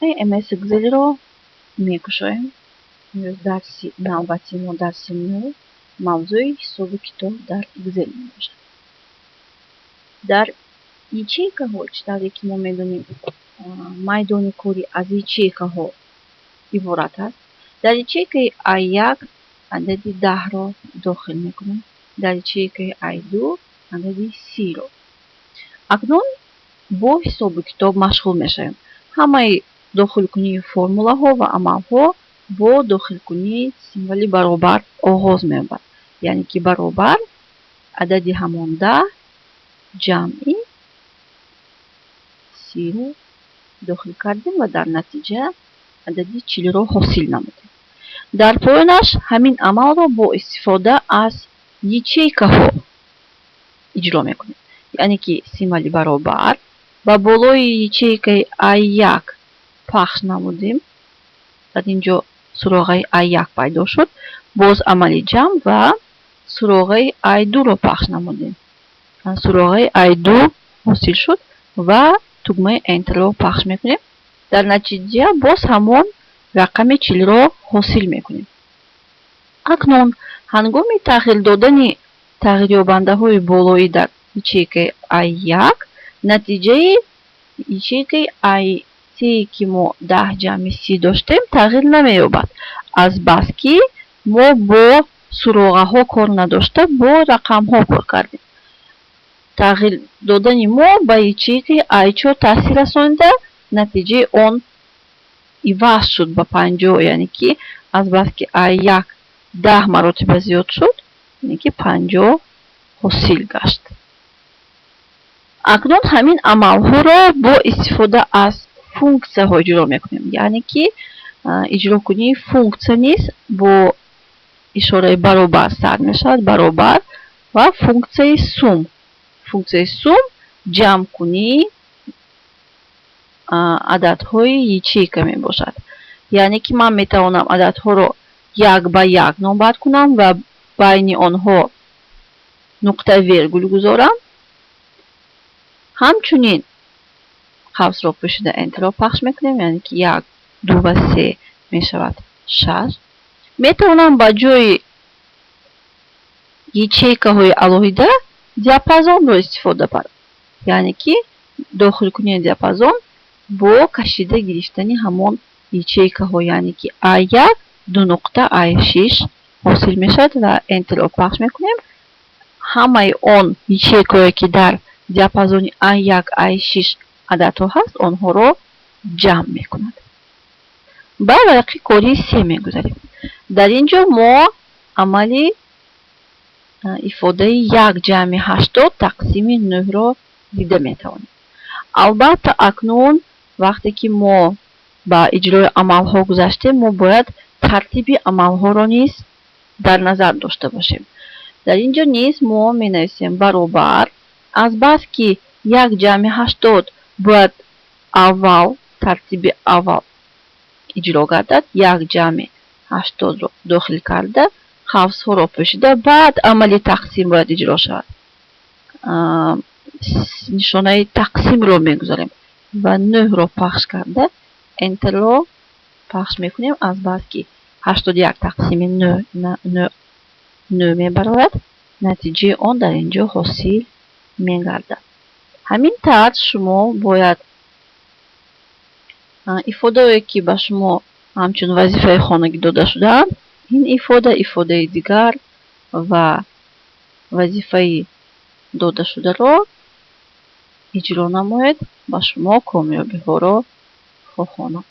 MS Excel-ро мекушоем. Имрӯз дарси навбати мо, дарси нӯ, мавзӯи ҳисобу китоб дар Excel мебошад. Дар ячейкаҳо, чӣ тавре ки мо медонем, майдони корӣ аз ячейкаҳо иборат аст. Дар ячейкаи А1 адади 10-ро дохил мекунем, дар ячейкаи А2 адади 30-ро. Акнун бо ҳисобу китоб машғул мешавем. Ҳамаи дохилкунии формулаҳо ва амалҳо бо дохилкунии символи баробар оғоз меёбад, яъне ки баробар адади ҳамон 10 ҷамъи 30-ро дохил кардем ва дар натиҷа адади 40-ро ҳосил намудем. Дар поёнаш ҳамин амалро бо истифода аз ячейкаҳо иҷро мекунем, яъне ки символи баробар ба болои ячейкаи А1 пахш намудем. Дар ин ҷо суроғаи А1 пайдо шуд. Боз амали ҷамъ ва суроғаи А2-ро пахш намудем, суроғаи А2 ҳосил шуд ва тугмаи Enter-ро пахш мекунем. Дар натиҷа боз ҳамон рақами 40-ро ҳосил мекунем. Акнун ҳангоми тағйир додани тағйирёбандаҳои болоӣ дар ячейкаи А1, натиҷаи ячейкаи А3, ки мо 10 ҷамъи 30 доштем, тағйир намеёбад, азбаски мо бо суроғаҳо кор надошта, бо рақамҳо кор кардем. Тағйир додани мо ба ячейкаи А4 таъсир расонида, натиҷаи он иваз шуд ба 50, яъне ки азбаски А1 10 маротиба зиёд шуд, яъне ки 50 ҳосил гашт. Акнун ҳамин амалҳоро бо истифода аз функсияҳо иҷро мекунем, яъне ки иҷрокунии функсия низ бо ишораи баробар сар мешавад. Баробар ва функсияи SUM. Функсияи SUM ҷамъкунии ададҳои ячейка мебошад, яъне ки ман метавонам ададҳоро як ба як номбар кунам ва байни онҳо нуқтаи вергул гузорам. Ҳамчунин қавсро пӯшида, Enter-ро пахш мекунем, яъне ки як, ду ва се мешавад шаш. Метавонам ба ҷои ячейкаҳои алоҳида диапазонро истифода барам, яъне ки дохилкунии диапазон бо кашида гирифтани ҳамон ячейкаҳо, яъне ки А1 ду нуқта А6 ҳосил мешавад ва Enter-ро пахш мекунем. Ҳамаи он ячейкаҳое, ки дар диапазони А1 А6 ададҳо ҳаст, онҳоро ҷамъ мекунад. Ба варақи кори се мегузарем. Дар ин ҷо мо амали ифодаи як ҷамъи 80 тақсими нӯҳро дида метавонем. Албатта, акнун вақте ки мо ба иҷрои амалҳо гузаштем, мо бояд тартиби амалҳоро низ дар назар дошта бошем. Дар ин ҷо низ мо менависем баробар. Азбаски як ҷамъи 80 бояд аввал, тартиби аввал иҷро гардад, як ҷамъи 80-ро дохил карда, қавсҳоро пӯшида, баъд амали тақсим бояд иҷро шавад. Нишонаи тақсимро мегузорем ва нӯҳро пахш карда, Enter-ро пахш мекунем. Азбаски 81 тақсими нӯҳ нӯҳ мебарояд, натиҷаи он дар ин ҷо ҳосил мегардад. Ҳамин тарз шумо бояд ифодаое, ки ба шумо ҳамчун вазифаи хонагӣ дода шудаанд, ин ифода, ифодаи дигар ва вазифаи додашударо иҷро намоед. Ба шумо комёбиҳоро хоҳонам.